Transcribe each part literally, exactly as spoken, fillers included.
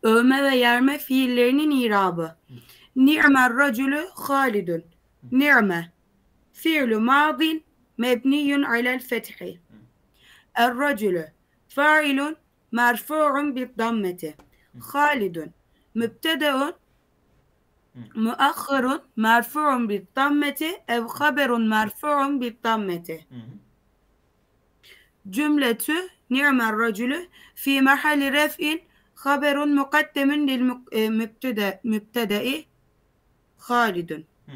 Övme ve yerme fiillerinin irabı. Ni'mer raculu Halidun. Ni'me. Fi'lu madin mebniyun alel fethi. Er raculu. Fa'ilun merfu'un bid dammeti. Halidun. Mübtedeun muahharun merfu'un bid dammeti ev haberun merfu'un bid dammeti. Cümletü ni'mer raculu fi mahalli ref'in haberun mukaddemun lil muk- e, mübtede- mübtedei Halidun. Hmm.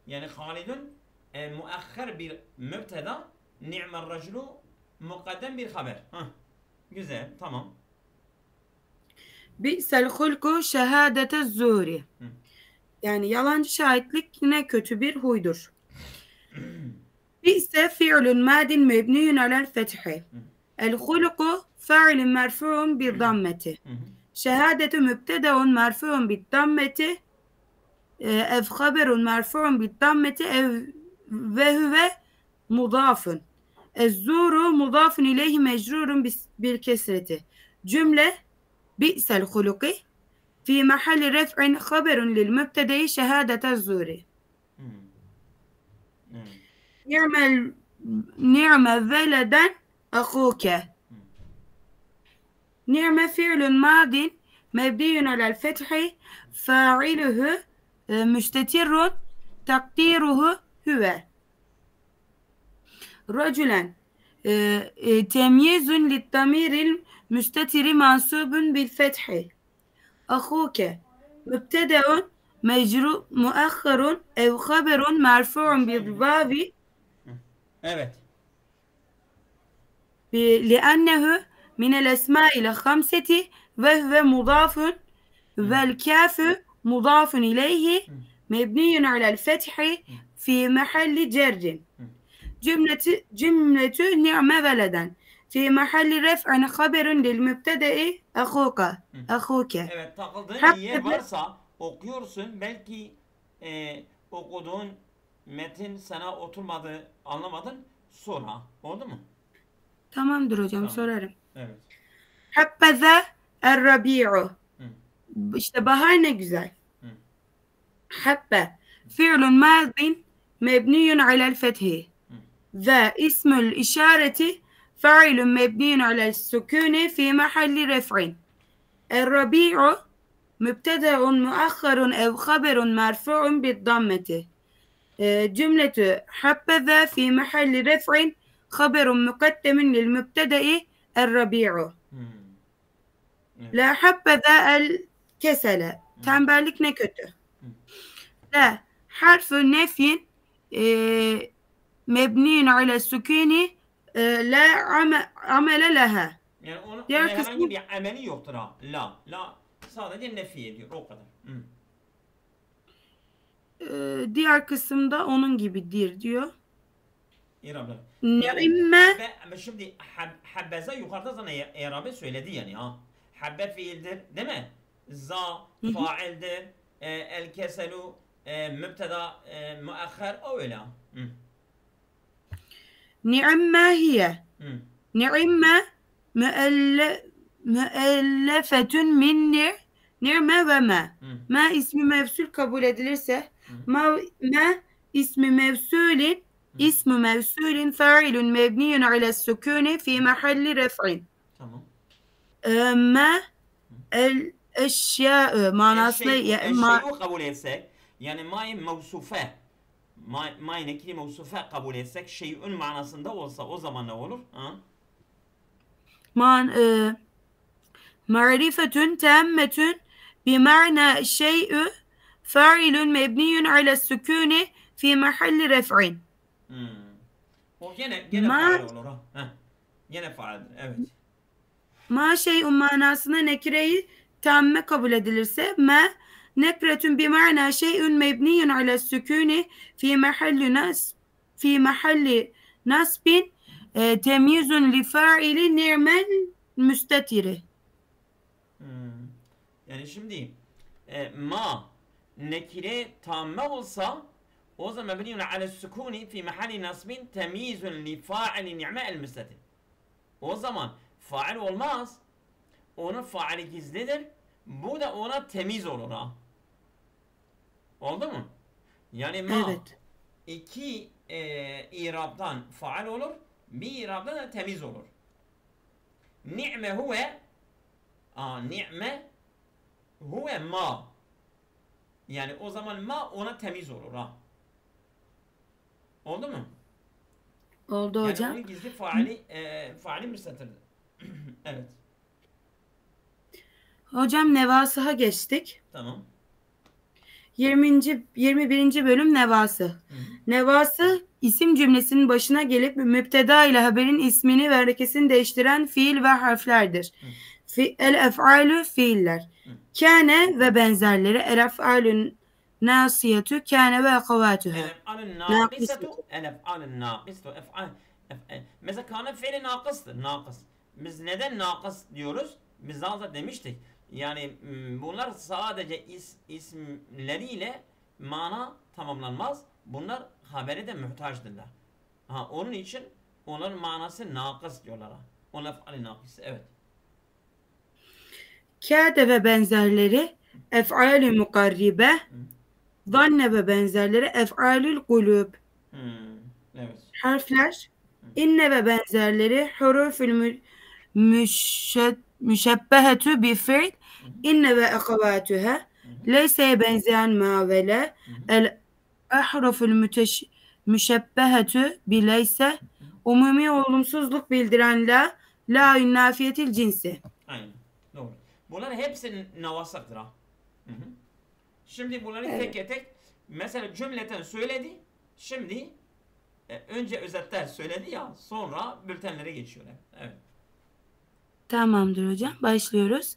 Yani Halidun e, muahhar bir mübteda, ni'mer raculu mukaddem bir haber. Hah. Güzel, tamam. Bi'sel hulku şehadete zuri. Hı. Yani yalancı şahitlik ne kötü bir huydur. Bi'se fi'lun madin mebniyun alel fethi. El hulku fa'ilun merfu'un bir dammeti. Hı hı. Şehadetü mübtedeun merfu'un bir dammeti. E, ev haberun merfu'un bir dammeti ev ve huve mudafun. Ez-zuru mudafun ileyhi mecrurun bis- bil kesreti. Cümle bi'sel huluki fi mahalli ref'in haberun lil mübtedei şehadete zuri. Hmm. Evet. Ni'mel ni'me veleden ahuke. Ni'me fi'lun madin mebniyun alel fethi fa'iluhu e, müstetirun takdiruhu huve. Raculen e, e, temyizun lit damiril müstetiri mansubun bil fethi. Ahuke mübtedeun mecru muahharun ev haberun merfu'un bil vavi Evet. bi- li'ennehu minel esma'il hamseti ve huve mudafun vel kafu mudafun ileyhi mebniyun alel fethi fi mahalli cerrin. Cümleti, cümletü ni'me veleden fi mahalli ref'in haberun lil mübtedei ahuka. Ahuke. Evet, takıldığın Hep yer de- varsa okuyorsun. Belki e, okuduğun metin sana oturmadı, anlamadın. Sor ha. Oldu mu? Tamamdır hocam, Tamam. Sorarım. Evet. Habbeze er-rabi'u. Hı. İşte bahar ne güzel. Hı. Habbe. Fi'lun madin mebniyun alel fethi. Hı. Ve ismul işareti fa'ilun mebniyun alel sukuni fi mahalli ref'in. Er-rabi'u mübtedeun muahharun ev haberun merfu'un bid dammeti. E, cümletü habbeze fi mahalli ref'in haberun mukaddemun lil mübtedei er-rabi'u. Hmm. Evet. La habbeze el kesele. Tembellik ne kötü. La harfu nefyin e, mebniyun ala sukuni e, la ame- amele leha. Yani onun, Diğer onun herhangi kısmı- bir ameli yoktur ha. La. La sadece nefi ediyor. O kadar. Hı. E, diğer kısımda onun gibidir diyor. İrablar. Ni'me. Ve, ama şimdi hab, habbeze yukarıda sana e- i'rabı söyledi yani ha. Habbe fiildir değil mi? Za Hı hı. faildir. E, el keselu e, mübteda e, muahhar o öyle. Hı. Ni'me hiye. Hı. Ni'me müelle, müellefetun min ni, ni'me ve me. Hı. Me ismi mevsul kabul edilirse Hı. ma, me ismi mevsulin ismu mevsulin fa'ilun mebniyun ala sukuni fi mahalli ref'in. Tamam. E, me el eşya e, manasına Eşşey'u, ya- ma- eşşey'u kabul etsek yani ma'yı mevsufe ma, ma'yı nekiri mevsufe kabul etsek şey'un manasında olsa o zaman ne olur? Ha? Man, e, ma'rifetun tammetun bi ma'na şey'u fa'ilun mebniyun ala sukuni fi mahalli ref'in. Hmm. O gene, gene Ma- faal olur ha. Heh. Gene faaldir, evet. Ma şey'un manasına nekireyi tamme kabul edilirse ma nekretun bi ma'na şey'un mebniyun ala sukuni fi mahalli nas fi mahalli nasbin e, temyizun li fa'ili ni'mel müstetiri. Hmm. Yani şimdi e, ma nekire tamme olsa o zaman mebniyun ala sukuni fi mahalli nasbin temyizun li fa'ili ni'me el müstetir. O zaman fail olmaz. Onun faili gizlidir. Bu da ona temiz olur ha. Oldu mu? Yani ma Evet. iki e, irabdan faal olur, bir irabdan da temiz olur. Ni'me huve, a, ni'me huve ma. Yani o zaman ma ona temiz olur ha. Oldu mu? Oldu Yani hocam. Onun gizli faali, e, faali müstatirdir. Evet. Hocam nevasıha geçtik. Tamam. yirminci, yirmi birinci bölüm nevası. Nevası isim cümlesinin başına gelip mübteda ile haberin ismini ve harekesini değiştiren fiil ve harflerdir. Fi, el ef'alü fiiller. Kâne ve benzerleri. El ef'alün nasiyetü kâne ve ahavatuha. El ef'alun naqisetu. El ef'alun naqisetu. Ef'al, ef'al. Mesela kâne fiili nakıstır. Nakıs. Biz neden nakıs diyoruz? Biz daha önce demiştik. Yani m, bunlar sadece is, isimleriyle mana tamamlanmaz. Bunlar habere de muhtacdırlar. Ha, onun için onların manası nakıs diyorlar. Ha. O lafali nakıs, evet. Kâde ve benzerleri ef'alü mukarribe. Zanne ve benzerleri ef'alül kulub. Hmm, evet. Harfler. İnne ve benzerleri huruful mü, müşe, müşebbehetü bi fiil. İnne ve ahavatuha. Leyseye benzeyen ma ve le. El ahruful müteş, müşebbehetü bi leyse. Umumi olumsuzluk bildiren la. La nafiyetil cinsi. Aynen. Doğru. Bunların hepsi nevasıktır ha. Hı hı. Şimdi bunları Evet. tek tek mesela cümleten söyledi. Şimdi e, önce özetler söyledi ya, sonra bültenlere geçiyor. Evet. Tamamdır hocam. Başlıyoruz.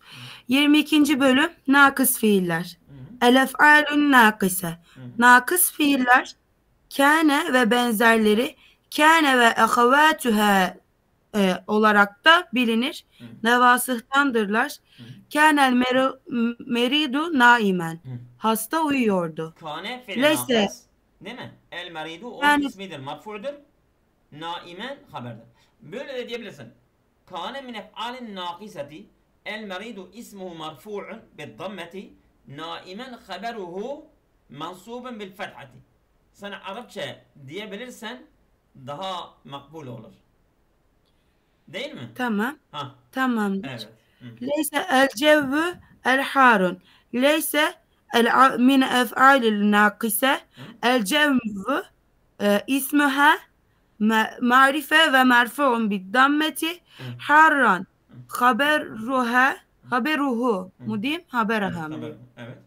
yirmi ikinci bölüm nakıs fiiller. Hı hı. El ef'alun nakıse. Hı hı. Nakıs fiiller kâne ve benzerleri kâne ve ahavatuha e, olarak da bilinir. Hı. Nevasıhtandırlar. Hı. Kânel meri- meridu naimen. Hı. Hasta uyuyordu. Kane fiili Leyse. Nakıs. Değil mi? El meridu onun Yani- ismidir, marfu'dur. Naimen haberdir. Böyle de diyebilirsin. Kane min ef'alin nakiseti. El meridu ismuhu marfu'un bid dammeti. Naimen haberuhu mansubun bil fethati. Sana Arapça diyebilirsen daha makbul olur. Değil mi? Tamam. Ha, Tamamdır. Evet. Hı. Leyse el cevvu el harun. Leyse el a- min ef'alil nakise. El cevvu e, ismuha ma- marife ve merfu'un bid dammeti. Harran haberuha haberuhu mu diyeyim? Haberaha mı? Evet, evet.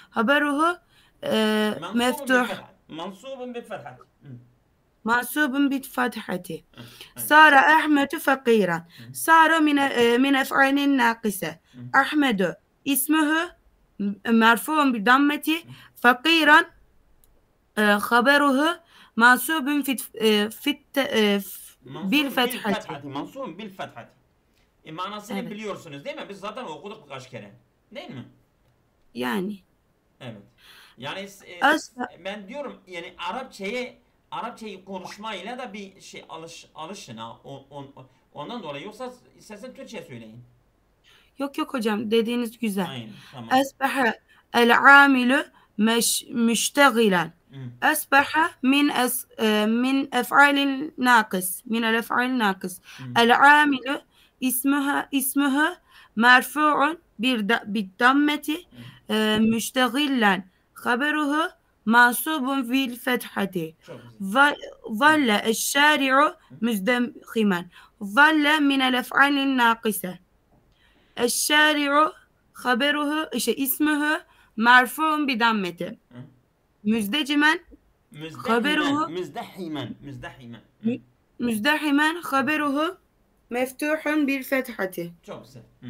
Haberuhu e, Mansubun meftuh. bil fethat. Mansubun bil fethat. Hı. Mansubun bil fethati. Evet. Sara Ahmedu fakiran. Sara min, e, min ef'alin nakise. Ahmedu ismuhu m- merfu'un bi dammeti. Fakiran e, haberuhu mansubun fit, e, fit, e, f- Mansubun bil fethati. Mansubun bil fethati. E, manasını Evet. biliyorsunuz değil mi? Biz zaten okuduk birkaç kere. Değil mi? Yani. Evet. Yani e, Asla- ben diyorum yani Arapçayı Arapçayı konuşmayla da bir şey alış alışın ha. O- on- ondan dolayı yoksa istersen Türkçe söyleyin. Yok yok hocam, dediğiniz güzel. Aynen, tamam. Asbaha el amilu meş, müştegilen. Hı. Asbaha min es, e, min ef'alin nakis. Min el ef'alin nakis. Hı. El amilu ismuha ismuhu merfu'un bir da, bid dammeti e, müştegilen. Haberuhu mansubun bil fethati. Çok güzel. Va- Valle eşşari'u müzdehimen. Valle min el ef'alin nakise. Eşşari'u haberuhu, işte ismuhu merfu'un bi dammeti. Hı. Müzdecimen Müzdehimen. Haberuhu- Müzdehimen. Müzdehimen. Mü- müzdehimen haberuhu meftuhun bil fethati. Çok güzel. Hı.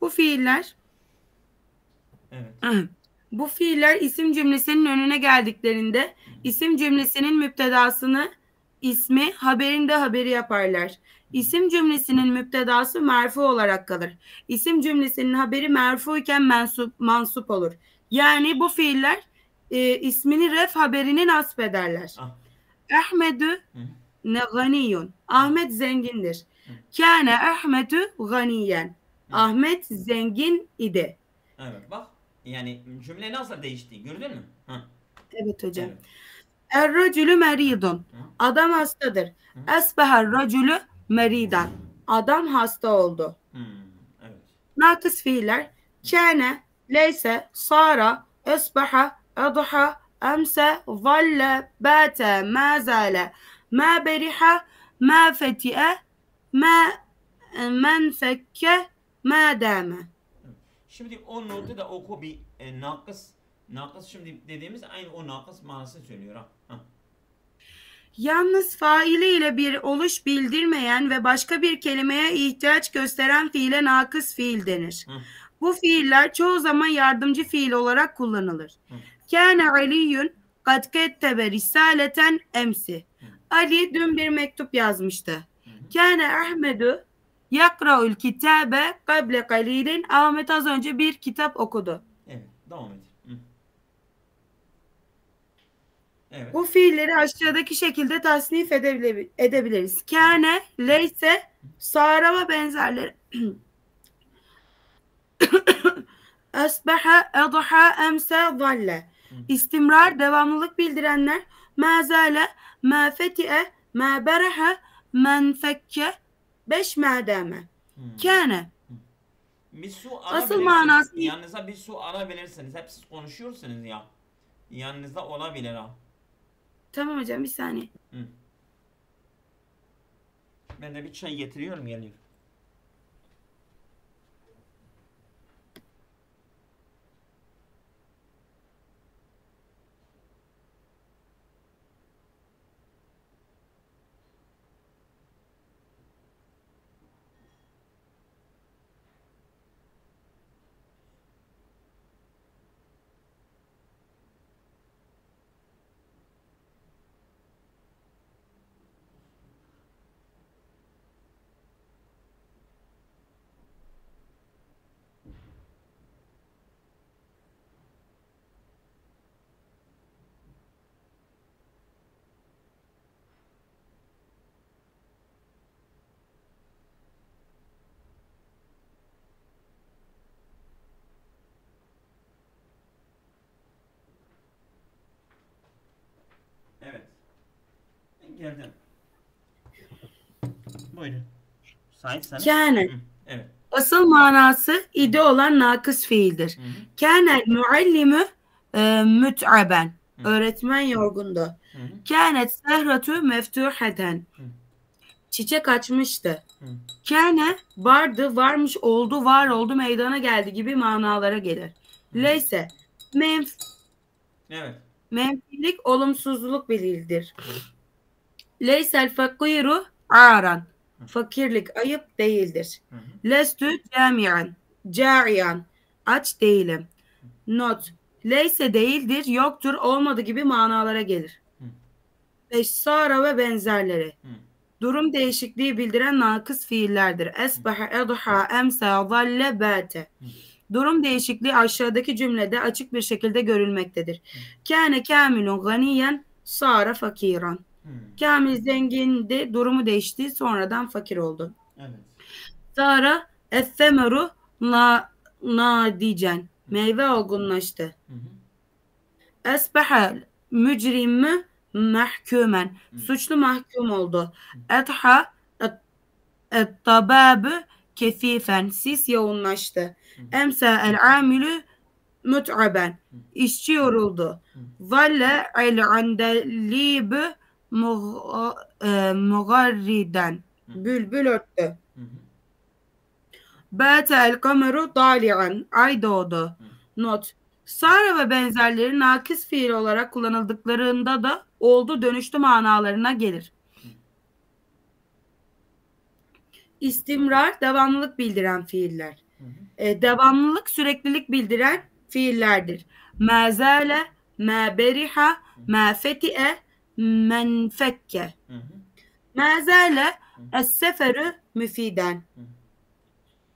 Bu fiiller Evet. Bu fiiller isim cümlesinin önüne geldiklerinde isim cümlesinin mübtedasını ismi, haberini de haberi yaparlar. İsim cümlesinin mübtedası merfu olarak kalır. İsim cümlesinin haberi merfu iken mensup, mansup olur. Yani bu fiiller e, ismini ref, haberini nasp ederler. Ah. Ahmedu Hı. ne ganiyun. Ahmet zengindir. Kâne Ahmedu ganiyen. Ahmet zengin idi. Evet, bak. Yani cümle nasıl değişti, gördün mü? Hı. Evet hocam. Evet. Er-racülü meridun. Hı. Adam hastadır. Hı. Esbehar racülü meridan. Adam hasta oldu. Hı. Evet. Nakıs fiiller. Kâne, leyse, sara, esbeha, edha, emse, zalle, bate, ma zale, ma beriha, ma feti'e, ma, men fekke, ma dame. Şimdi o notu da oku bir, e, nakıs. Nakıs şimdi dediğimiz aynı o nakıs manasını söylüyor ha. Ha. Yalnız faili ile bir oluş bildirmeyen ve başka bir kelimeye ihtiyaç gösteren fiile nakıs fiil denir. Hı. Bu fiiller çoğu zaman yardımcı fiil olarak kullanılır. Hı. Kâne Aliyyun kad kettebe risaleten emsi. Hı. Ali dün bir mektup yazmıştı. Hı hı. Kâne Ahmedu yakra'ul kitabe kable kalilin. Ahmet az önce bir kitap okudu. Evet, devam edin. Hı. Evet. Bu fiilleri aşağıdaki şekilde tasnif edebile-, edebiliriz. Kâne, leyse, sara ve benzerleri. Esbeha, edha, emse, zalle. Hı. İstimrar, devamlılık bildirenler. Ma zale, ma feti'e, ma berehe, men fekke, beş ma dame. Hı. Kâne. Hı. Bir su Asıl alabilirsiniz. Manası Yanınıza bir su alabilirsiniz. Hep siz konuşuyorsunuz ya. Yanınızda olabilir ha. Tamam hocam, bir saniye. Hı. Ben de bir çay getiriyorum, geliyorum. Evet. Ben geldim. Buyurun. Sait, sen? Kâne. Hı, evet. Asıl manası idi olan nakıs fiildir. Hı hı. Kânel muallimü, e, müt'aben. Hı. Öğretmen yorgundu. Hı hı. Kânet sehratü meftuheten. Hı. Çiçek açmıştı. Hı. Kâne vardı, varmış, oldu, var oldu, meydana geldi gibi manalara gelir. Hı. Leyse, menf-, Evet. menfilik, olumsuzluk biliridir. Leysel fakiru aran. Hı. Fakirlik ayıp değildir. Hı hı. Lestü camian, caian, aç değilim. Not, leyse değildir, yoktur, olmadı gibi manalara gelir. Hı. Ve sara ve benzerleri. Hı. Durum değişikliği bildiren nakıs fiillerdir. Esbaha, edha, emsa, zalle, bate. Hı. Durum değişikliği aşağıdaki cümlede açık bir şekilde görülmektedir. Hı. Kâne kamilun ganiyen, sara fakiran. Hı. Kamil zengindi, durumu değişti, sonradan fakir oldu. Evet. Sara essemeru na-, nadicen. Hı. Meyve olgunlaştı. Hı hı. Esbehe mücrimü mahkumen. Hı. Suçlu mahkum oldu. Hı. Etha et-, et-tababü kesifen. Sis yoğunlaştı. Hı. Emsa el amilü mut'aben. Hı. İşçi yoruldu. Hı. Zalle el andalibü mugha-, e, mugarriden. Hı. Bülbül öttü. Hı hı. Bate el kameru tali'an. Ay doğdu. Hı. Not. Sara ve benzerleri nakıs fiil olarak kullanıldıklarında da oldu, dönüştü manalarına gelir. Hı. İstimrar, devamlılık bildiren fiiller. Hı hı. E, devamlılık, süreklilik bildiren fiillerdir. Ma zale, ma beriha, Hı. ma feti'e, men fekke. Hı hı. Ma zale Hı. es-seferu müfiden. Hı.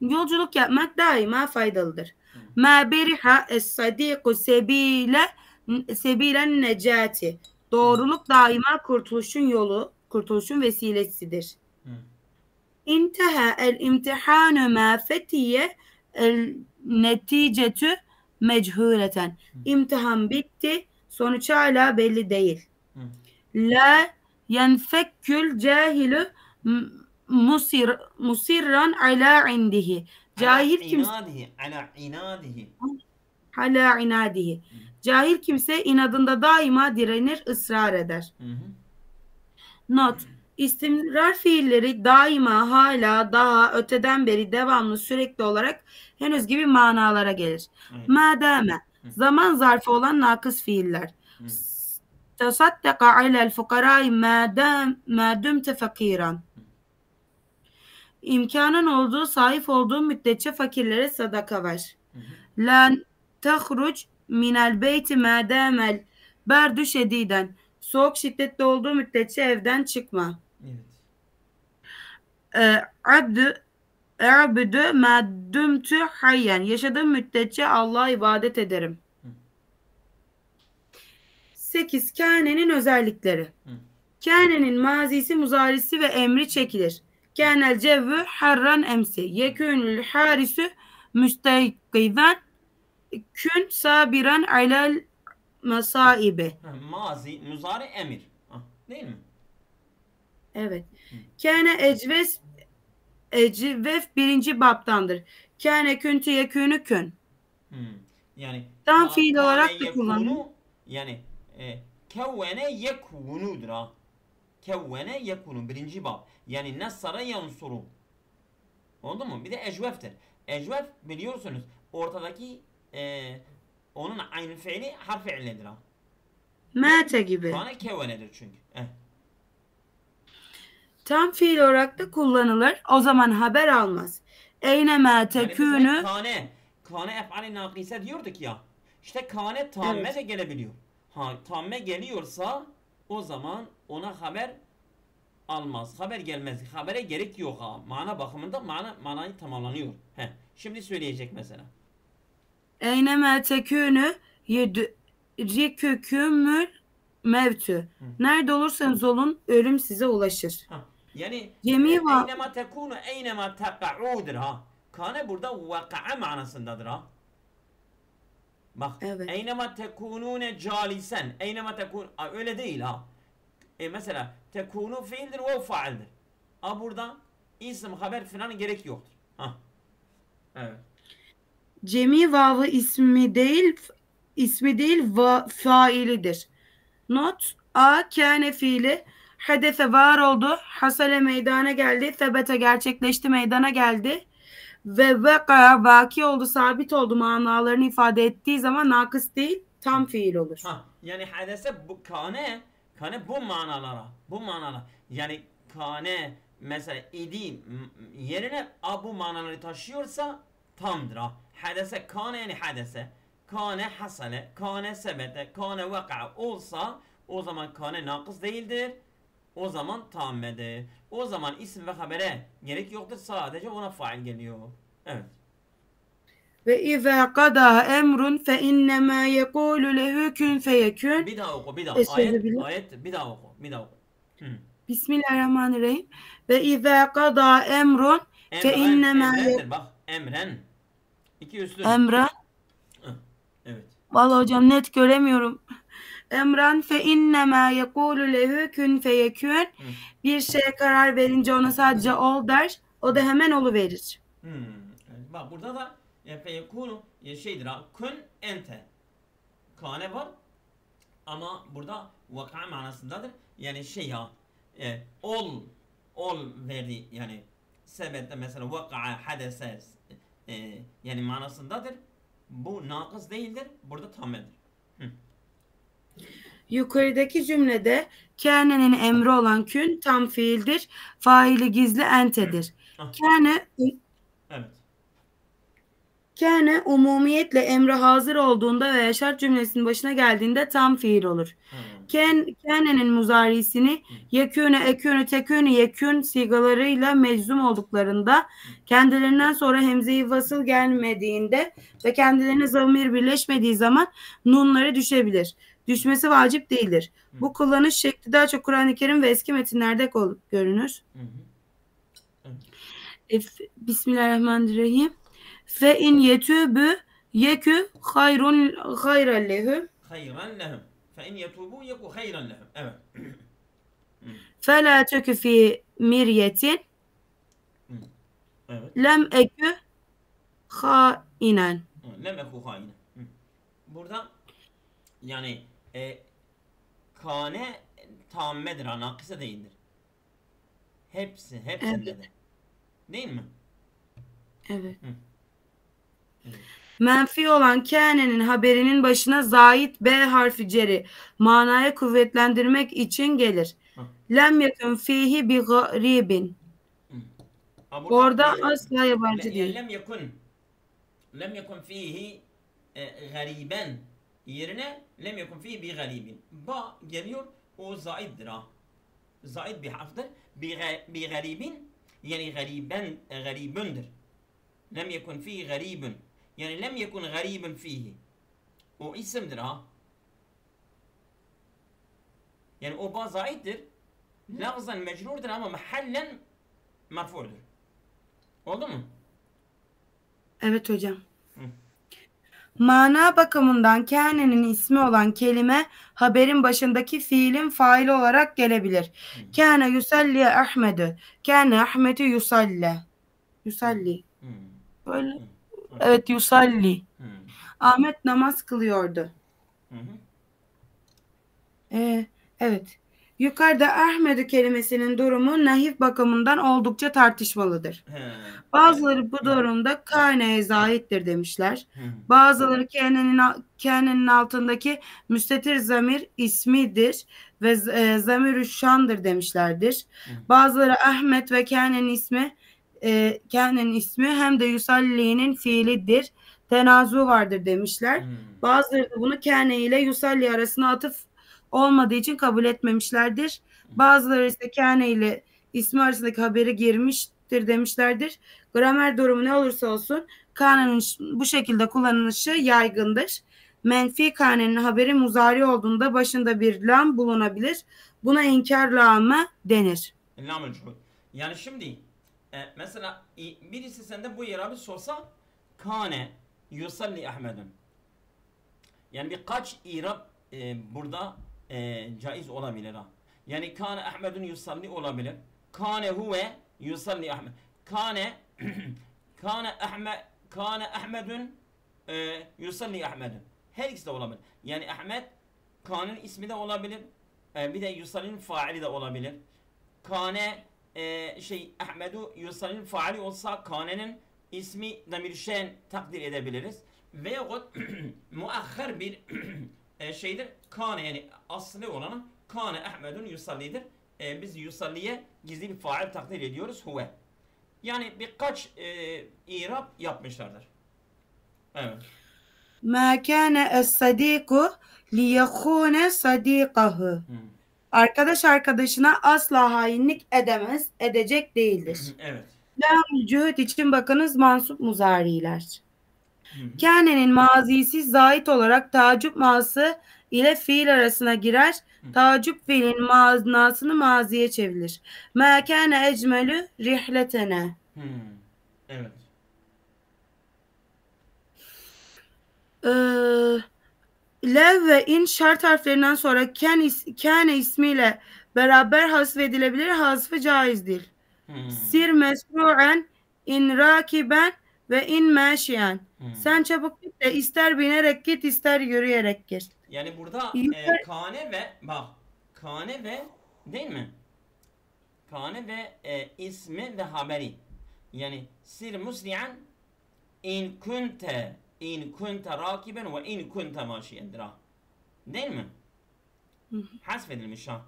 Yolculuk yapmak daima faydalıdır. Hı. Ma beriha es-sadiku sebile, sebilen necati. Doğruluk daima kurtuluşun yolu, kurtuluşun vesilesidir. Hı. انتهى الامتحان ما فتي النتيجة مجهولة. İmtihan bitti. Sonuç hala belli değil. La yenfekkül cahilu musir, musirran ala indihi. Cahil kimse. Ala inadihi. Ala inadihi. Hala inadihi. Cahil kimse inadında daima direnir, ısrar eder. Not. İstimrar fiilleri daima, hala, daha, öteden beri, devamlı, sürekli olarak, henüz gibi manalara gelir. Madame. Zaman zarfı olan nakıs fiiller. Tasaddaka alel fukarai ma dam-, ma dumte fakiran. İmkanın olduğu, sahip olduğu müddetçe fakirlere sadaka ver. La tehruc minel beyti ma damel berdu şediden. Soğuk şiddetli olduğu müddetçe evden çıkma. Evet. Abdü, abdü ma dumtu hayyen. Yaşadığım müddetçe Allah'a ibadet ederim. Sekiz. Kâne'nin özellikleri. Kâne'nin mazisi, muzarisi ve emri çekilir. Kânel cevvü harran emsi. Yekûnül harisu müsteykizen kün sabiran alel masaibi. Mazi, muzari, emir. Değil mi? Evet. Kâne ecvez, ecvef birinci baptandır. Kâne, küntü, yekûnü, kün. Hmm. Yani tam fiil olarak da kullanılıyor. Yani e, kevvene yekûnudur ha. Kevvene yekûnu, birinci bab. Yani nesara yansuru. Oldu mu? Bir de ecveftir. Ecvef biliyorsunuz ortadaki e, onun aynı fiili harf illedir ha. Mate gibi. Kane kevenedir çünkü. Eh. Tam fiil olarak da kullanılır. O zaman haber almaz. Eynema tekûnü. Yani kane, kane ef'ali nakise diyorduk ya. İşte kane tamme de gelebiliyor. Ha, tamme geliyorsa o zaman ona haber almaz. Haber gelmez. Habere gerek yok ha. Mana bakımında mana, manayı tamamlanıyor. He. Şimdi söyleyecek mesela. Eynema tekûnü yudrikükümül mevtü. Nerede olursanız olun, ölüm size ulaşır. Ha, yani cemi e, var. Eynema tekûnü, eynema teka'udur ha. Kane burada vaka'a manasındadır ha. Bak, evet. Eynema tekûnûne calisen. Eynema tekûn, a, öyle değil ha. E, mesela tekûnû fiildir, vav faildir. A burada isim, haber filan gerek yoktur. Ha. Evet. Cemi vavı ismi değil, ismi değil, va-, failidir. Not, a, kâne fiili, hadese var oldu, hasale meydana geldi, sebete gerçekleşti, meydana geldi ve veka vaki oldu, sabit oldu manalarını ifade ettiği zaman nakıs değil, tam fiil olur. Ha, yani hadese bu kane, kane bu manalara, bu manalar. Yani kane mesela idi yerine a bu manaları taşıyorsa tamdır ha. Hadese kane yani hadese. Kane hasale, kane sebete, kane vaka olsa o zaman kane nakıs değildir. O zaman tammedir. O zaman isim ve habere gerek yoktur. Sadece ona fail geliyor. Evet. Ve izâ qada emrun fe innemâ yekûlu lehu kün feyekûn. Bir daha oku, bir daha. Ayet, ayet, bir daha oku, bir daha oku. Hı. Bismillahirrahmanirrahim. Ve izâ qada emrun fe innemâ yek- Bak, emren. İki üslü. Emren. Hı, evet. Vallahi hocam net göremiyorum. Emran fe innemâ yekûlu lehu kün feyekûn. Hı. Bir şeye karar verince ona sadece ol der. O da hemen oluverir. Hı. Evet, bak burada da e, feyekûnu e, şeydir ha. Kün ente. Kane var. Ama burada vaka manasındadır. Yani şey ha, e, ol, ol verdi yani sebette mesela vaka, hadese, e, yani manasındadır. Bu nakıs değildir. Burada tammedir. Hı. Yukarıdaki cümlede kâne'nin emri olan kün tam fiildir. Faili gizli entedir. Ah. Kâne Evet. Kâne umumiyetle emri hazır olduğunda veya şart cümlesinin başına geldiğinde tam fiil olur. Hmm. Kên, kâne'nin muzarisini yekûne, ekûne, tekûne, yekûn sigalarıyla meczum olduklarında, kendilerinden sonra hemze-i fasıl gelmediğinde ve kendilerine zamir birleşmediği zaman nunları düşebilir. Düşmesi vacip değildir. Bu kullanış şekli daha çok Kur'an-ı Kerim ve eski metinlerde kol-, görünür. Hı hı. Evet. E, f-, Bismillahirrahmanirrahim. Fe in yetûbû yekû hayrun, hayran lehum. Hayran lehum. Fe in yetûbû yekû hayran lehum. Evet. Fe la tekû fî miryetin. Evet. Lem ekû hainen. Hı, lem ekû hainen. Hı. Burada yani e, kane tammedir ha, nakısa değildir. Hepsi, hepsinde Evet. de. Değil mi? Evet. Hı. Menfi olan kâne'nin haberinin başına zait B harfi ceri manaya kuvvetlendirmek için gelir. Hı. Lem yekun fihi bi garibin. Hı. Ha, burada Orada yani, asla yabancı le- yani değil. lem yekun lem yekun fihi e, gariben yerine lem yekun fihi bi garibin. Ba geliyor, o zaittir ha. Zait bir harftir. Bi, ga- bi garibin yani gariben, e, garibundur. Lem yekun fihi garibun. Yani lem yekun garibun fihi. O isimdir ha. Yani o ba zaittir. Lafzan mecrurdur ama mahallen merfu'dur. Oldu mu? Evet hocam. Hı. Mana bakımından kâne'nin ismi olan kelime haberin başındaki fiilin faili olarak gelebilir. Hı. Kâne yusalli Ahmedu. Kâne Ahmedu yusalle. Yusalli. Hı. Böyle. Hı. Evet, yusalli. Hı. Ahmet namaz kılıyordu. Hı hı. Ee, evet. Yukarıda Ahmedu kelimesinin durumu nahif bakımından oldukça tartışmalıdır. He. Bazıları bu durumda kâne'ye zaittir demişler. Hı. Bazıları kâne'nin al- kâne'nin altındaki müstetir zamir ismidir ve z- e, zamir-ü şandır demişlerdir. Hı. Bazıları Ahmet ve kâne'nin ismi e, kâne'nin ismi hem de yusalli'nin fiilidir. Tenazu vardır demişler. Hı. Bazıları da bunu kâne ile yusalli arasına atıf olmadığı için kabul etmemişlerdir. Bazıları ise kâne ile ismi arasındaki haberi girmiştir demişlerdir. Gramer durumu ne olursa olsun kâne'nin ş- bu şekilde kullanılışı yaygındır. Menfi kâne'nin haberi muzari olduğunda başında bir lam bulunabilir. Buna inkar lamı denir. Lamul cuhud. Yani şimdi e, mesela i- birisi sende bu irabı sorsa kâne yusalli Ahmedun. Yani birkaç irab e, burada e, caiz olabilir ha. Yani kâne Ahmedun yusalli olabilir. Kâne huve yusalli Ahmed. Kâne kâne Ahme kâne Ahmedun e, yusalli Ahmedun. Her ikisi de olabilir. Yani Ahmet kâne'nin ismi de olabilir. E, bir de yusalli'nin faili de olabilir. Kâne e, şey Ahmedu yusalli'nin faili olsa kâne'nin ismi damir şen takdir edebiliriz. Veyahut muahher bir e, şeydir. Kâne yani aslı olanı kâne Ahmedun yusalli'dir. E, biz yusalli'ye gizli bir fail takdir ediyoruz. Huve. Yani birkaç e, irab yapmışlardır. Evet. Ma kâne es-sadîku liyehûne sadîkahu. Hı. Arkadaş arkadaşına asla hainlik edemez, edecek değildir. Evet. Lamul cuhud için bakınız mansup muzariler. Hı hı. Kâne'nin mazisi zait olarak taaccüp ma'sı ile fiil arasına girer. Hı. Taaccüp fiilin manasını maziye çevrilir. Ma kâne ecmelü rihletena. Hı. Evet. Ee, lev ve in şart harflerinden sonra ken is- kâne ismiyle beraber hasf edilebilir. Hasfı caizdir. Hı. Sir mesru'en in rakiben ve in maşiyen. Hı. Sen çabuk git de ister binerek git ister yürüyerek git. Yani burada Yukarı- e, kâne ve bak kâne ve değil mi? Kâne ve e, ismi ve haberi. Yani sir musri'an in kunte in kunte rakiben ve in kunte maşiyendir ha. Değil mi? Hı hı. Hasfedilmiş ha.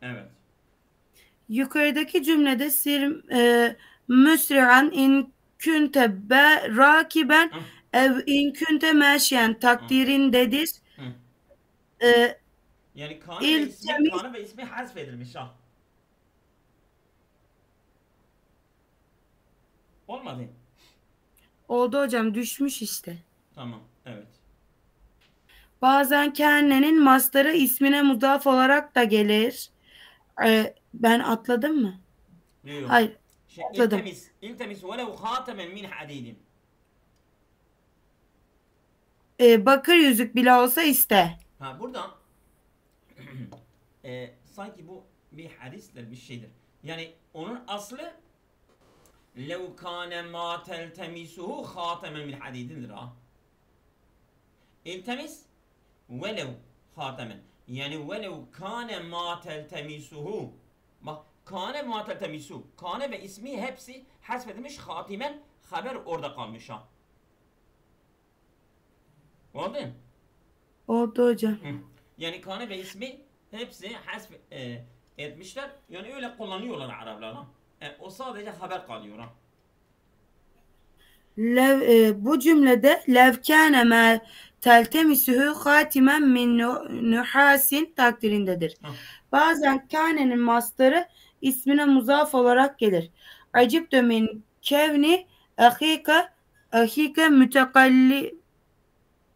Evet. Yukarıdaki cümlede sir e, musri'an in kunte be rakiben Hı. ev in kunte maşiyen takdirindedir. Hı. E, Yani kâne ve ismi, İltemiz- kâne ve ismi hasfedilmiş ha. Olmadı. Oldu hocam, düşmüş işte. Tamam. Evet. Bazen kâne'nin mastarı ismine mudaf olarak da gelir. E, ben atladım mı? Yok. Hayır. Şey, Atladım. التمس، التمس ولو خاتما من حديد. E, bakır yüzük bile olsa iste. Ha, burada e, sanki bu bir hadistir, bir şeydir. Yani onun aslı لو كان ما تلتمسه خاتما من حديد'dir ha. التمس ولو خاتما. Yani ولو كان ما تلتمسه. Bak, كان ما تلتمسه. كان ve ismi hepsi hasfedilmiş, خاتما haber orada kalmış ha. Oldu? Oldu hocam. Hı. Yani كان ve ismi hepsi hasf e, etmişler. Yani öyle kullanıyorlar Araplar ha. E, o sadece haber kalıyor ha. Lev, e, bu cümlede لو كان ما تلتمسه خاتما من نحاس takdirindedir. Hı. Bazen كان'nin masdarı ismine muzaf olarak gelir. عجبت من كون أخيك أخيك متقل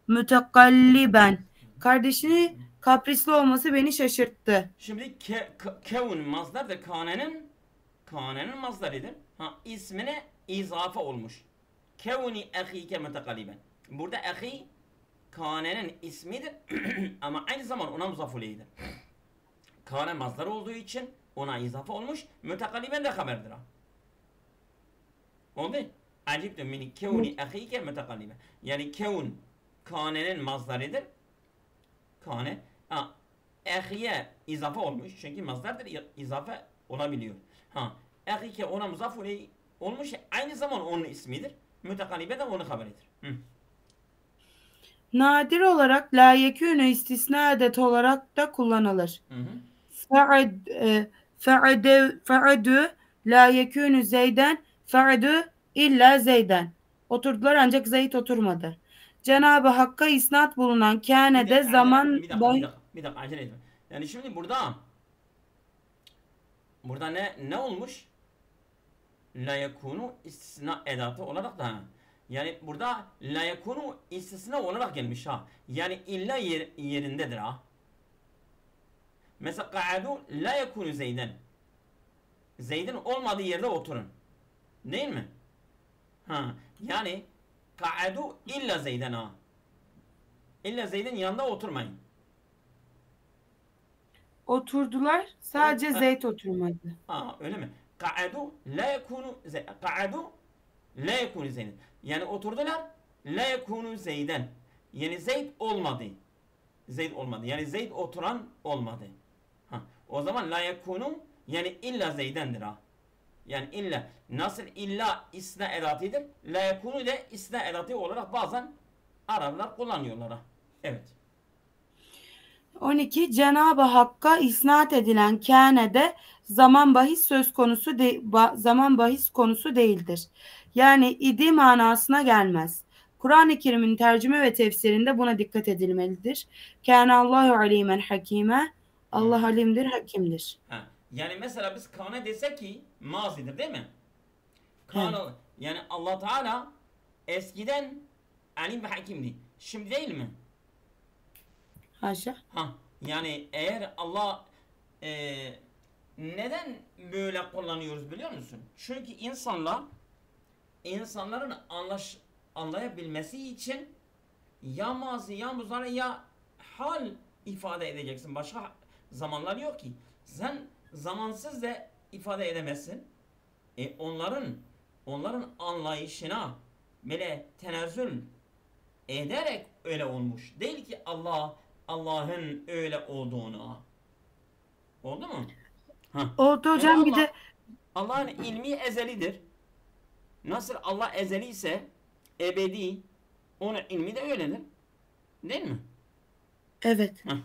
متقلبا. Kardeşini kaprisli olması beni şaşırttı. Şimdi ke, ke, كون masdardır. كان'nin كان'nin masdarıdır. Ha, ismine izafe olmuş. كون أخيك متقلبا. Burada أخي كان'nin ismidir. Ama aynı zaman ona muzaf ileyhidir. كان masdar olduğu için ona izafe olmuş. متقلبا de haberdir ha. Oldu? عجبت من كون أخيك متقلبا. Yani كون كان'nin masdarıdır. كان. Ha, أخي'ye izafe olmuş. Çünkü masdardır, i- izafe olabiliyor. Ha, أخيك ona muzaf ileyh olmuş. Aynı zaman onun ismidir. متقلبا de onun haberidir. Hı. Nadir olarak لا يكون istisna adet olarak da kullanılır. Hı hı. فعد, e, فعد, فعدوا لا يكون زيدا فعدوا إلا زيدا. Oturdular ancak Zeyd oturmadı. Cenab-ı Hakk'a isnat bulunan Bir كان'de dakika, zaman bir dakika, bahi- bir dakika, bir dakika, acele etme. Yani şimdi burada burada ne ne olmuş? لا يكون istisna edatı olarak da, yani burada لا يكون istisna olarak gelmiş ha. Yani illa yer, yerindedir ha. Mesela قعدوا لا يكون زيدا. Zeyd'in olmadığı yerde oturun. Değil mi? Ha, yani قعدوا إلا زيدا ha. İlla Zeyd'in yanında oturmayın. Oturdular, sadece Ha. Zeyd oturmadı. Ha, öyle mi? قعدوا لا يكون زي قعدوا لا يكون زيدا. Yani oturdular. لا يكون زيدا. Yani Zeyd olmadı. Zeyd olmadı. Yani Zeyd oturan olmadı. Ha, o zaman لا يكون yani illa Zeyden'dir ha. Yani illa. Nasıl illa isna edatıdır, لا يكون de isna edatı olarak bazen Araplar kullanıyorlar ha. Evet. On iki. Cenab-ı Hakk'a isnat edilen كان'de zaman bahis söz konusu de, ba- zaman bahis konusu değildir. Yani idi manasına gelmez. Kur'an-ı Kerim'in tercüme ve tefsirinde buna dikkat edilmelidir. كان الله عليما حكيما. Allah Hmm. alimdir, hakimdir. Ha. Yani mesela biz كان desek ki mazidir, değil mi? كان, Evet. Yani Allah Teala eskiden alim ve hakimdi. Şimdi değil mi? Haşa. Ha, yani eğer Allah e, neden böyle kullanıyoruz biliyor musun? Çünkü insanlar insanların anlaş, anlayabilmesi için ya mazi ya muzari ya hal ifade edeceksin. Başka zamanlar yok ki. Sen zamansız da ifade edemezsin. E, onların onların anlayışına böyle tenezzül ederek öyle olmuş. Değil ki Allah Allah'ın öyle olduğunu. Oldu mu? Ha. Oldu hocam, Yani bir Allah- de Allah'ın ilmi ezelidir. Nasıl Allah ezeli ise ebedi, onun ilmi de öyledir. Değil mi? Evet. Hah.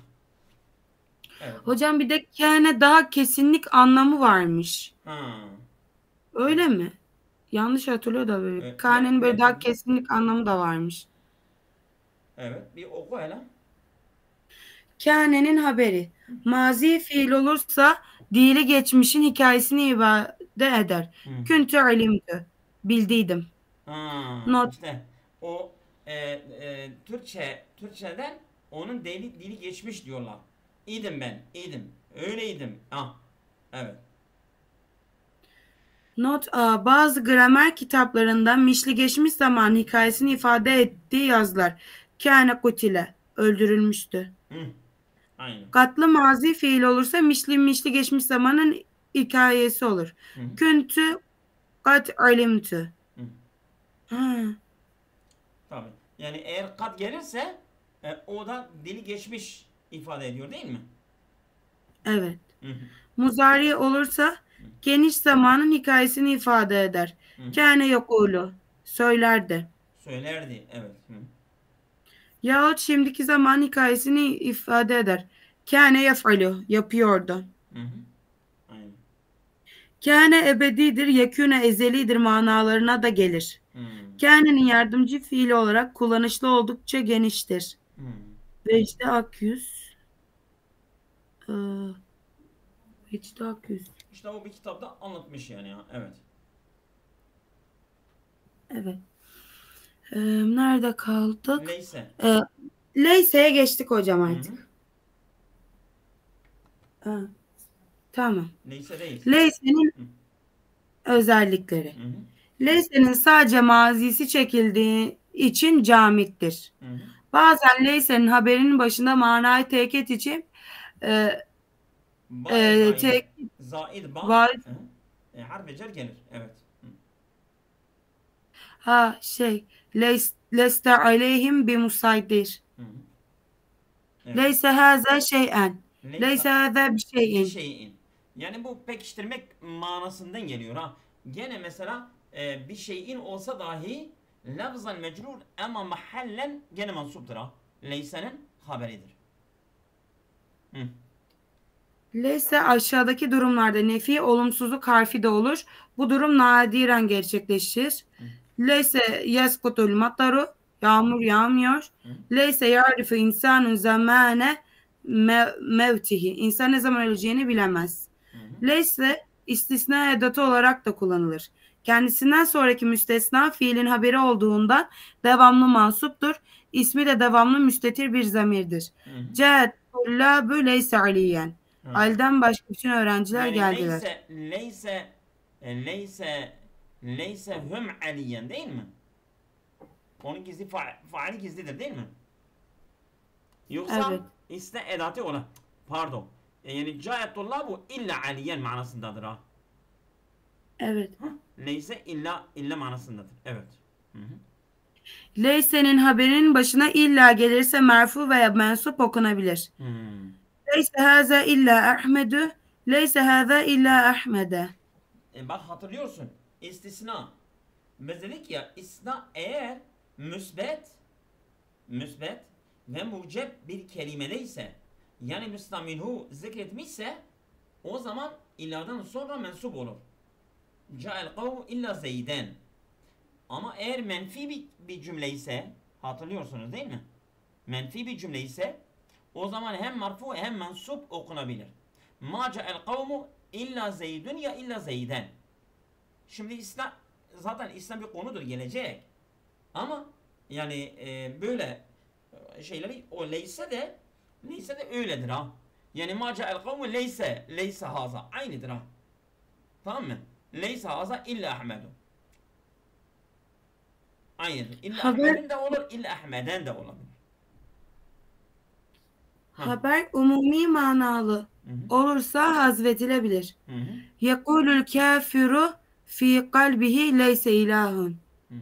Evet. Hocam, bir de كان daha kesinlik anlamı varmış. Ha. Öyle mi? Yanlış hatırlıyor da böyle. Evet, كان'in evet, böyle daha evet. kesinlik anlamı da varmış. Evet. Bir oku hele. كان'nin haberi. Mazi fiil olursa dili geçmişin hikayesini ifade eder. Hı. كنت علمت. Bildiydim. Ha, Not. işte o e, e, Türkçe Türkçeden onun dili, dili geçmiş diyorlar. İdim ben, idim. Öyleydim. Ha. Evet. Not A. Bazı gramer kitaplarında mişli geçmiş zaman hikayesini ifade ettiği yazılar. Kâne kutile, öldürülmüştü. Hı. Aynen. Katlı mazi fiil olursa mişli mişli geçmiş zamanın hikayesi olur. Hı hı. Küntü kad alimtü. Hı. Ha, Tabii. Yani eğer kad gelirse e, o da dili geçmiş ifade ediyor değil mi? evet. Hı hı. Muzari olursa geniş zamanın hikayesini ifade eder. Hı hı. Kâne yekulu, söylerdi. Söylerdi. Evet. Hı. Yahut şimdiki zaman hikayesini ifade eder. Kâne yef'alu, yapıyordu. Hı hı. Aynen. Kâne ebedidir, yekûne ezelidir manalarına da gelir. Hmm. Kâne'nin yardımcı fiili olarak kullanışlı oldukça geniştir. Hmm. Vecdi Akyüz. Ee, Vecdi Akyüz. İşte o bir kitapta anlatmış yani ya. Evet. Evet. Ee, nerede kaldık? Leyse. Ee, Leyse'ye geçtik hocam Hı artık. hı. Ha, tamam. Leyse değil. Leyse'nin Hı. özellikleri. Hı hı. Leyse'nin sadece mazisi çekildiği için camittir. Hı hı. Bazen Leyse'nin haberinin başında manayı tekit için e, Ba Ee, zaid. tek- Zaid ba. Vaid. Hı hı. E, harf cer gelir. Evet. Hı. Ha şey leys, leste aleyhim bi musaydir. Hı hı. Evet. Leyse haza şey'en. Leyse Leyse haza bi bir şey'in. şeyin. Yani bu pekiştirmek manasından geliyor ha. Gene mesela e, bir şeyin olsa dahi lafzan mecrur ama mahallen gene mansuptur ha. Leyse'nin haberidir. Hı. Leyse aşağıdaki durumlarda nefi olumsuzluk harfi de olur. Bu durum nadiren gerçekleşir. Leyse yeskutul mataru, yağmur yağmıyor. Hı. Leyse ya'rifu insanun zamane me- mevtihi. İnsan ne zaman öleceğini bilemez. Hı hı. Leyse istisna edatı olarak da kullanılır. Kendisinden sonraki müstesna fiilin haberi olduğundan devamlı mansuptur. İsmi de devamlı müstetir bir zamirdir. Hı hı. Caet tullabü leyse aliyen. Hı. Ali'den başka bütün öğrenciler Yani geldiler. leyse, leyse, e, leyse, leyse hum aliyen değil mi? Onun gizli fa faali gizlidir değil mi? Yoksa Evet. istisna edatı olan. Pardon. E, yani caet tullabu illa aliyen manasındadır ha. Evet. Leyse illa illa manasındadır. Evet. Hı hı. Leyse'nin haberinin başına illa gelirse merfu veya mensup okunabilir. Hmm. Leyse haza illa Ahmedu. Leyse haza illa Ahmede. E bak hatırlıyorsun. İstisna. Biz dedik ya istisna eğer müsbet, müsbet ve mucep bir kelimede ise yani müsna minhu zikretmişse o zaman illadan sonra mensup olur. Ca'el kavmu illa Zeyden. Ama eğer menfi bir, bir cümle ise hatırlıyorsunuz değil mi? Menfi bir cümle ise o zaman hem marfu hem mensup okunabilir. Ma ca'el kavmu illa Zeydun ya illa Zeyden. Şimdi istisna zaten istisna bir konudur gelecek. Ama yani e, böyle e, şeyleri o leyse de leyse de öyledir ha. Yani ma ca'el kavmu leyse leyse haza aynıdır ha. Tamam mı? Leyse haza illa Ahmedu. Aynıdır. İlla Haber- Ahmedun de olur, illa Ahmeden de olabilir. Ha. Haber umumi manalı Hı hı. olursa hazmedilebilir. Hı hı. Yekulul kafiru fi kalbihi leyse ilahun. Hı.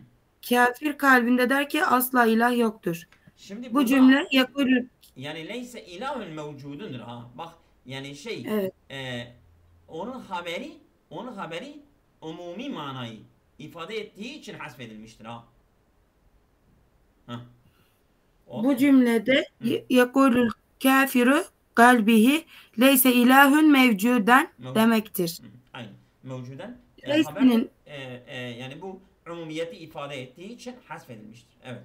Kafir kalbinde der ki asla ilah yoktur. Şimdi Bu burada cümle yekulul yani leyse ilahun mevcudundur ha. Bak yani şey Evet. e, onun haberi onun haberi umumi manayı ifade ettiği için hasfedilmiştir ha. Ha. O- Bu cümlede Hı. ye- yekulul kafiru kalbihi leyse ilahun mevcuden Mevcud. demektir. Hı, aynen. Mevcuden. E, Leyse'nin- haber, e, e, yani bu umumiyeti ifade ettiği için hasfedilmiştir. Evet.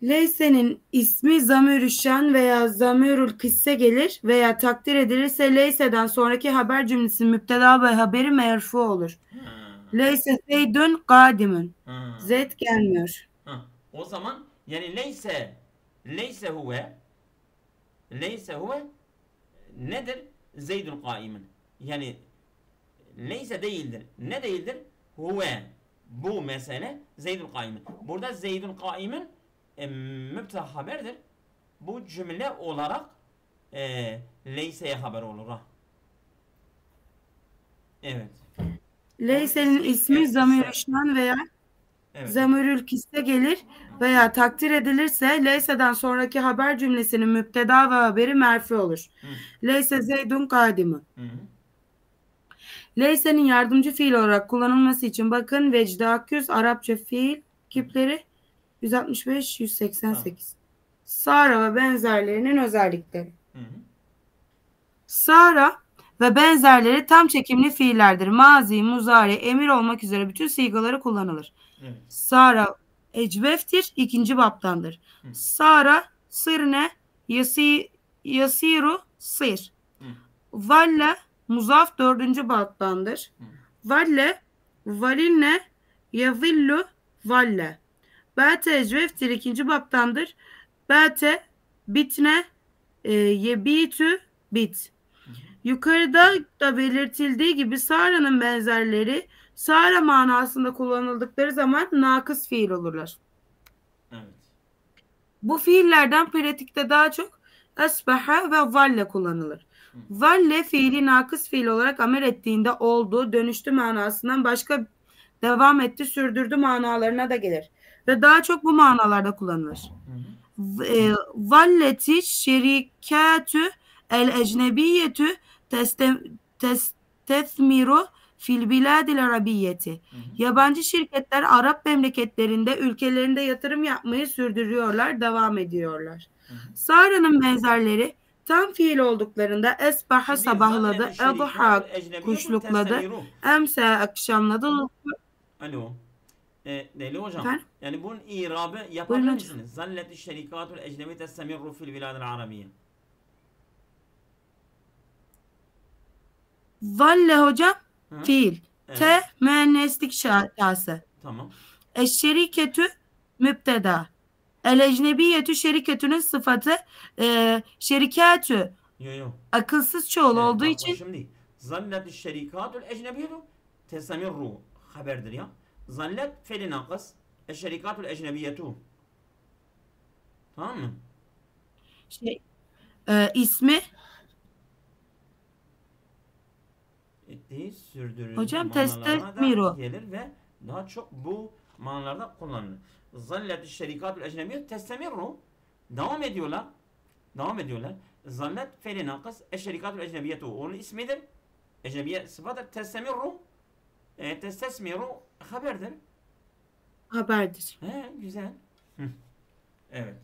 Leyse'nin ismi zamir-ü şan veya zamirül kısse gelir veya takdir edilirse Leyse'den sonraki haber cümlesinin mübteda ve haberi merfu olur. Ha. Leyse Zeydun kadimun. Ha. Zeyd gelmiyor. Ha. O zaman yani leyse leyse huve leyse huve nedir? Zeydun kaimun. Yani Leyse değildir. Ne değildir? Huve. Bu mesele Zeydun kaimin. Burada Zeydun kaimin, e, mübteda haberdir. Bu cümle olarak, e, Leyse'ye haber olur ha. Evet. Leyse'nin ismi zamir-i şan veya Evet. zamir-ül kisse gelir veya takdir edilirse Leyse'den sonraki haber cümlesinin mübteda ve haberi merfu olur. Hı. Leyse Zeydun kadimun. Hı hı. Leyse'nin yardımcı fiil olarak kullanılması için bakın Vecdi Akyüz, Arapça fiil kipleri yüz altmış beş yüz seksen sekiz. Sara ve benzerlerinin özellikleri. Hı hı. Sara ve benzerleri tam çekimli fiillerdir. Mazi, muzari, emir olmak üzere bütün sigaları kullanılır. Evet. Sara ecveftir, ikinci baptandır. Hı. Sara sirne yasi, yasiru sir. Hı. Valle muzaf dördüncü baptandır. Hı. Valle valinne yazillu valle. Bate ecveftir, ikinci baptandır. Bate bitne e, yebitü bit. Yukarıda da belirtildiği gibi Sara'nın benzerleri Sara manasında kullanıldıkları zaman nakıs fiil olurlar. Evet. Bu fiillerden pratikte daha çok esbaha ve valle kullanılır. Valle fiili nakıs fiil olarak amel ettiğinde oldu, dönüştü manasından başka devam etti, sürdürdü manalarına da gelir. Ve daha çok bu manalarda kullanılır. Hı hı. V- e, Valleti şerikatü el ecnebiyetü testem- testesmiru fil biladil arabiyeti. Hı hı. Yabancı şirketler Arap memleketlerinde ülkelerinde yatırım yapmayı sürdürüyorlar, devam ediyorlar. Hı hı. Sara'nın benzerleri tam fiil olduklarında esbaha Şimdi sabahladı, zannetü şerikatü edha ecnebiyetü kuşlukladı, testemiru. emsa akşamladı. Alo. E, değerli hocam, Efendim? Yani bunun irabı yapabilir Buyurun hocam. Misiniz? Zalletü şerikatul ecnebi testemirru fil biladil arabiye. Zalle hocam Hı? fiil. Evet. Te müenneslik şa- şası. Tamam. Eşşeriketü mübteda. El ecnebiyetü şeriketünün sıfatı e, şerikatü Yo yo. akılsız çoğul Ee, olduğu bak, için Şimdi zalletü şerikatul ecnebiyetu testemirru haberdir ya. Zallet feli nakıs. Eşşerikatul ecnebiyetu. Tamam mı? şey e, ismi Ettiği sürdürüldü Hocam, manalarına da testesmiru. Gelir ve daha çok bu manalarda kullanılır. Zalletü şerikatul ecnebiyetu testemirru. Devam ediyorlar. Devam ediyorlar. Zallet feli nakıs. Eşşerikatul ecnebiyetu. Onun ismidir. Ecnebiye sıfattır. Testemirru. E, testesmiru haberdir. haberdir. He, güzel. Hı. Evet.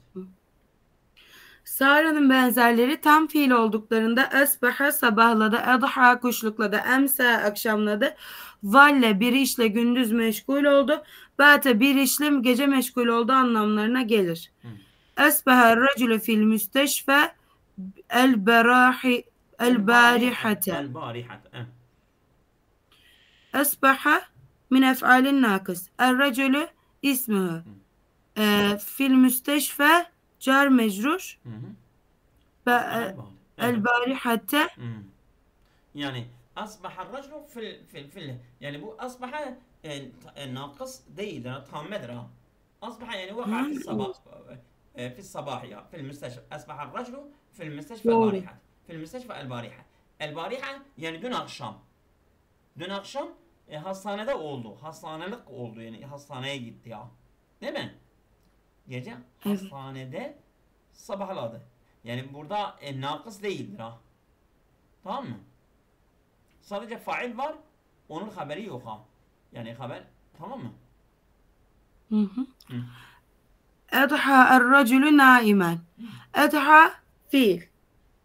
Sara'nın benzerleri tam fiil olduklarında esbaha sabahladı, edha kuşlukladı, emsa akşamladı, valle bir işle gündüz meşgul oldu, bate bir işle gece meşgul oldu anlamlarına gelir. Hı. Esbaha racülü fil müsteşfe el berahi el barihate. El barihate. Eh. Esbaha min ef'alin nakıs. Er racülü ismuhu. E, fil müsteşfe car mecrur. Hı hı. Ve Asbaha e, bağlı. Evet. el barihate Hı. Yani asbaha raclu fil, fil, fil. Yani bu asbaha e, ta- e, nakıs değildir, ha, tammedir ha. Asbaha yani waka Hı. fil sabah. E, fil sabah ya. Fil müsteşfe. Asbaha raclu fil müsteşfe el Doğru. bariha. Fil müsteşfe el bariha. El bariha yani dün akşam. Dün akşam e, hastanede oldu. Hastanelik oldu yani hastaneye gitti ya. Değil mi? Gece Evet. hastanede sabahladı. Yani burada e, nakıs değildir ha. Tamam mı? Sadece fail var. Onun haberi yok ha. Yani haber tamam mı? Hı hı. Hı. Edha er racülü naimen. Edha fiil.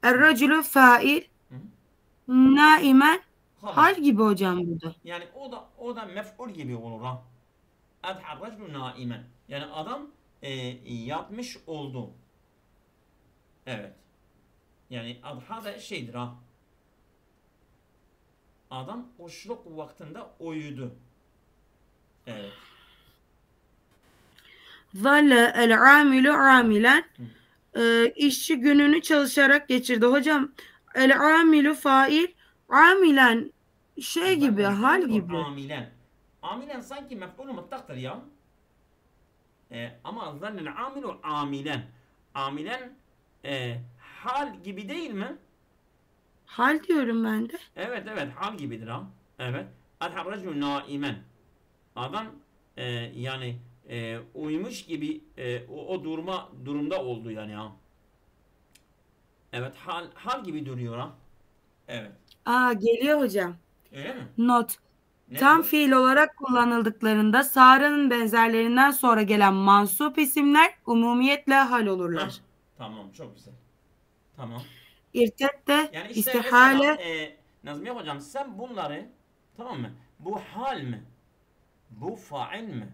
Er racülü fail. Hı hı. Naimen Haber. hal gibi hocam burada. Yani o da o da mef'ul gibi olur ha. Adha raclu naimen. Yani adam e, yatmış oldu. Evet. Yani adha da şeydir ha. Adam kuşluk vaktinde uyudu. Evet. Zalle el amilu amilen. Hı. E, işçi gününü çalışarak geçirdi. Hocam el amilu fail, amilen Şey gibi, hal gibi. Amilen. Amilen sanki mef'ul mutlak'tır ya. E, ama zannel amilu amilen. Amilen, e, hal gibi değil mi? Hal diyorum ben de. Evet, evet, hal gibidir ha. Evet. Adha raculu naimen. Adam, e, yani, e, uyumuş gibi, e, o, o duruma, durumda oldu yani ha. Evet, hal, hal gibi duruyor ha. Evet. Aa, geliyor hocam. Öyle mi? Not. Ne Tam bu? fiil olarak kullanıldıklarında Sara'nın benzerlerinden sonra gelen mansup isimler umumiyetle hal olurlar. Hah, tamam, çok güzel. Tamam. İrtette, Yani işte istihale. mesela, e, Nazmiye hocam, sen bunları, tamam mı? Bu hal mi? Bu fail mi?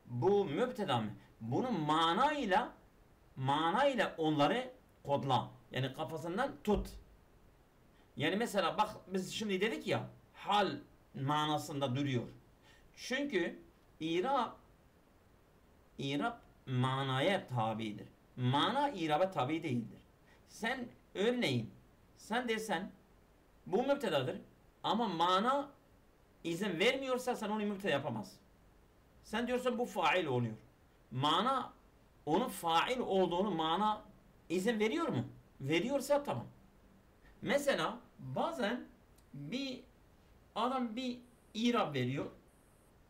Bu mübteda mı? Bunun manayla, manayla onları kodla. Yani kafasından tut. Yani mesela bak, biz şimdi dedik ya, hal manasında duruyor. Çünkü irab, irab manaya tabidir. Mana iraba tabi değildir. Sen örneğin, sen desen bu mübtedadır ama mana izin vermiyorsa sen onu mübteda yapamazsın. Sen diyorsun bu fail oluyor. Mana, onun fail olduğunu mana izin veriyor mu? Veriyorsa tamam. Mesela bazen bir adam bir irab veriyor.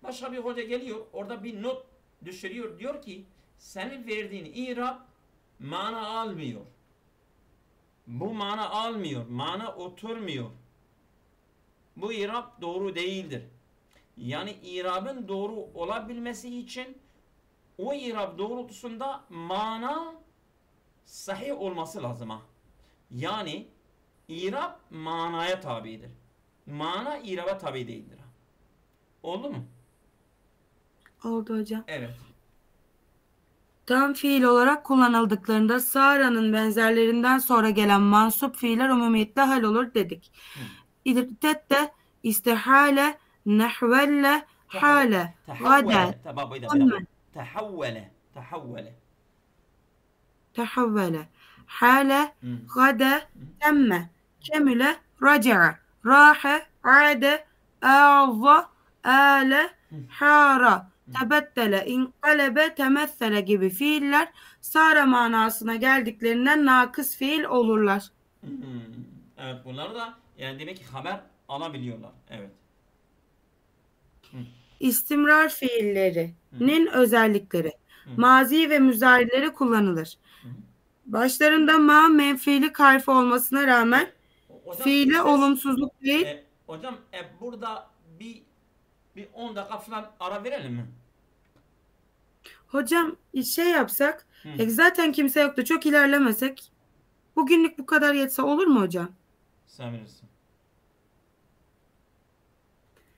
Başka bir hoca geliyor, orada bir not düşürüyor. Diyor ki senin verdiğin irab mana almıyor. Bu mana almıyor, mana oturmuyor. Bu irab doğru değildir. Yani irabın doğru olabilmesi için o irab doğrultusunda mana sahih olması lazım ha. Yani irab manaya tabidir. Mana iraba tabi değildir. Oldu mu? Oldu hocam. Evet. Tam fiil olarak kullanıldıklarında Sara'nın benzerlerinden sonra gelen mansup fiiller umumiyetle hal olur dedik. Hı. İrtette, istihale, nehvelle, hale, gade, Tehavvele. Tamam, bir dakika, bir dakika. Tehavvele. Tehavvele. Tehavvele. Hale, Hı. gade, Hı. temme, kemüle, raca'a, rahe, ade, ağza, ale, Hı. hara, Hı. tebettele, inkalebe, temessele gibi fiiller Sara manasına geldiklerinden nakıs fiil olurlar. Hmm. Evet, bunları da yani demek ki haber alabiliyorlar. Evet. Hı. İstimrar fiillerinin Hı. özellikleri. Hı. Mazi ve muzarileri kullanılır. Hı. Başlarında ma menfilik harfi olmasına rağmen E, hocam, fiile ister- olumsuzluk değil. E, hocam, e, burada bir bir on dakika falan ara verelim mi? Hocam, şey yapsak, Hı. e, zaten kimse yoktu. Çok ilerlemesek, bugünlük bu kadar yetse olur mu hocam? Sen bilirsin.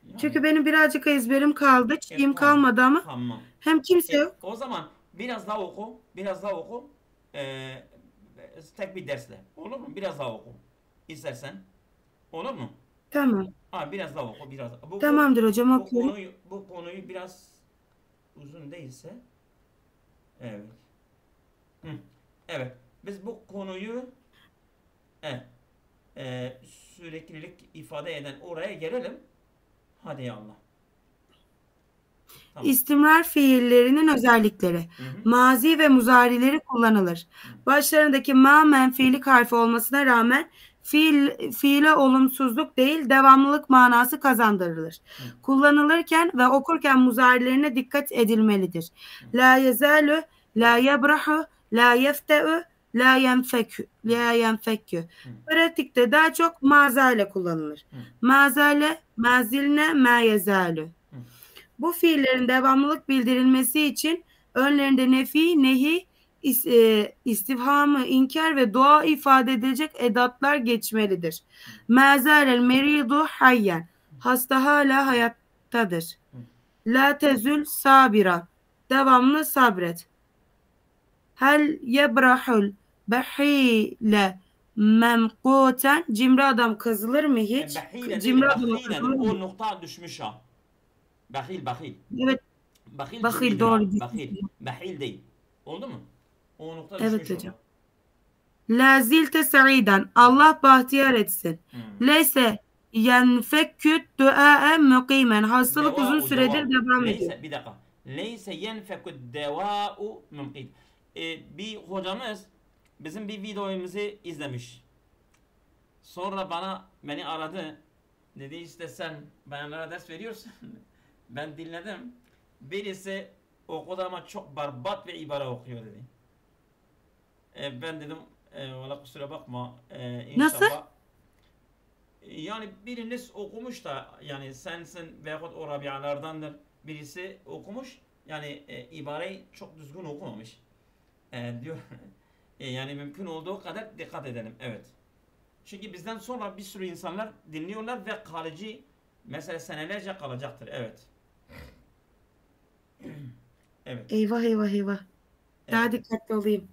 Yani, Çünkü benim birazcık ezberim kaldı. e, Şeyim tamam, kalmadı ama tamam. hem kimse E, yok. O zaman biraz daha oku, biraz daha oku. E, tek bir dersle. Olur mu? Biraz daha oku. İstersen. Olur mu? Tamam. Ha, biraz daha oku, biraz. Bu, bu, Tamamdır hocam, bu okuyorum. konuyu, bu konuyu biraz uzun değilse. Evet. Hı. Evet. Biz bu konuyu, e, e, süreklilik ifade eden oraya gelelim. Hadi ya Allah. Tamam. İstimrar fiillerinin özellikleri. Hı hı. Mazi ve muzarileri kullanılır. Hı. Başlarındaki ma menfilik harfi olmasına rağmen fiil, fiile olumsuzluk değil, devamlılık manası kazandırılır. Hı. Kullanılırken ve okurken muzarilerine dikkat edilmelidir. Hı. La yezalu, la yebrahu, la yefte'u, la yenfekü, la yenfekü. Hı. Pratikte daha çok mazale kullanılır. Hı. Mazale, mazilne, ma yezalu. Hı. Bu fiillerin devamlılık bildirilmesi için önlerinde nefi, nehi, is-, e, istifhamı, inkar ve dua ifade edilecek edatlar geçmelidir. Hı. Ma zalel meridu hayyen. Hasta hala hayattadır. Hı. La tezül sabira. Devamlı sabret. Hel yebrahul behile memkuten. Cimri adam kazılır mı hiç? E, behilen Cimri değil, adam behilen. kazılır mı? O nokta düşmüş ha. Bahil, bahil. Evet. Bahil Bahil, cimri doğru, ya. Cimri. Bahil. Bahil değil. Oldu mu? O nokta Evet düşmüş hocam. orada. La zilte saiden. Allah bahtiyar etsin. Hmm. Leyse ينفك الدواء مقيما. Hastalık uzun Deva'u, süredir deva'u. Devam ediyor. Leyse, bir dakika. Leyse yenfeku deva'u mumkid. E, bir hocamız bizim bir videomuzu izlemiş. Sonra bana, beni aradı. Dedi işte sen bayanlara ders veriyorsun. Ben dinledim. Birisi okudu ama çok berbat bir ibare okuyor dedi. E, ben dedim, e, valla kusura bakma. E, Nasıl? İnşallah. Yani biriniz okumuş da, yani sensin veyahut o Rabia'lardandır birisi okumuş. Yani e, ibareyi çok düzgün okumamış. E, diyor. E, yani mümkün olduğu kadar dikkat edelim. Evet. Çünkü bizden sonra bir sürü insanlar dinliyorlar ve kalıcı, mesela senelerce kalacaktır. Evet. Evet. Eyvah, eyvah, eyvah. Daha Evet. Dikkatli olayım.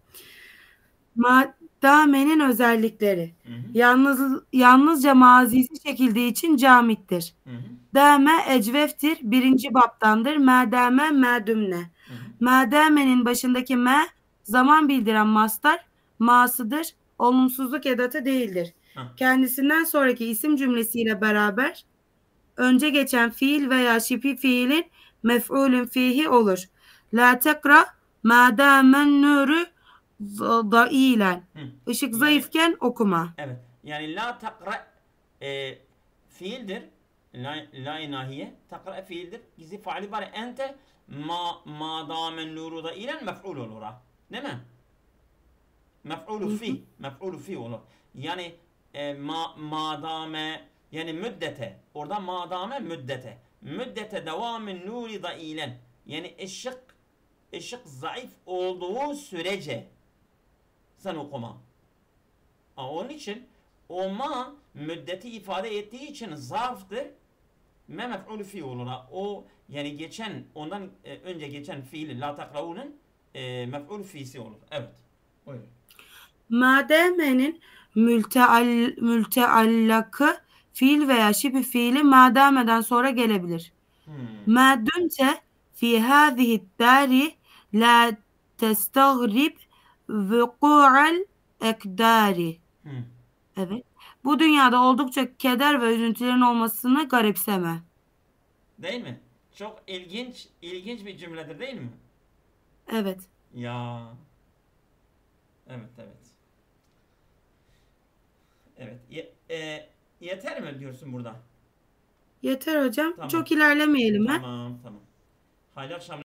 Ma dame'nin özellikleri. Hı hı. Yalnız, yalnızca mazisi çekildiği için camittir. Hı hı. Dame ecveftir, birinci baptandır. Ma dame, ma dümne. Hı hı. Ma dame'nin başındaki ma zaman bildiren mastar, ma'sıdır, olumsuzluk edatı değildir. Hah. Kendisinden sonraki isim cümlesiyle beraber önce geçen fiil veya şibhi fiilin mef'ulün fihi olur. La tekra ma damen nuru z- dailen. Hı. Işık Yani- zayıfken okuma. Evet. Yani la takra e, fiildir. La, la nahiye. Takra fiildir. Gizli faali var. Ente ma, ma damen nuru dailen mef'ul olur ha. Değil mi? Mef'ulu Hı hı. fi. Mef'ulu fi olur. Yani e, ma, ma dame yani müddete. Orada ma dame müddete. Müddete devamin nuri dailen. Yani ışık, ışık zayıf olduğu sürece sen okuma. Ha, onun için o ma müddeti ifade ettiği için zarftır. Me mef'ulü fi olur. Ha, o yani geçen, ondan e, önce geçen fiili la takraunun e, mef'ulü fi'si olur. Evet. Buyurun. Ma dame'nin mülteal, mülteallakı fiil veya şibhi fiili ma dame'den sonra gelebilir. Hmm. Ma dumte fi hazihi dari la testagrib vuku'al ekdari. Hmm. Evet. Bu dünyada oldukça keder ve üzüntülerin olmasını garipseme. Değil mi? Çok ilginç, ilginç bir cümledir değil mi? Evet. Ya. Evet, evet. Evet. Ye- e, yeter mi diyorsun burada? Yeter hocam. Tamam. Çok ilerlemeyelim ha. Tamam, tamam. Hayırlı akşamlar.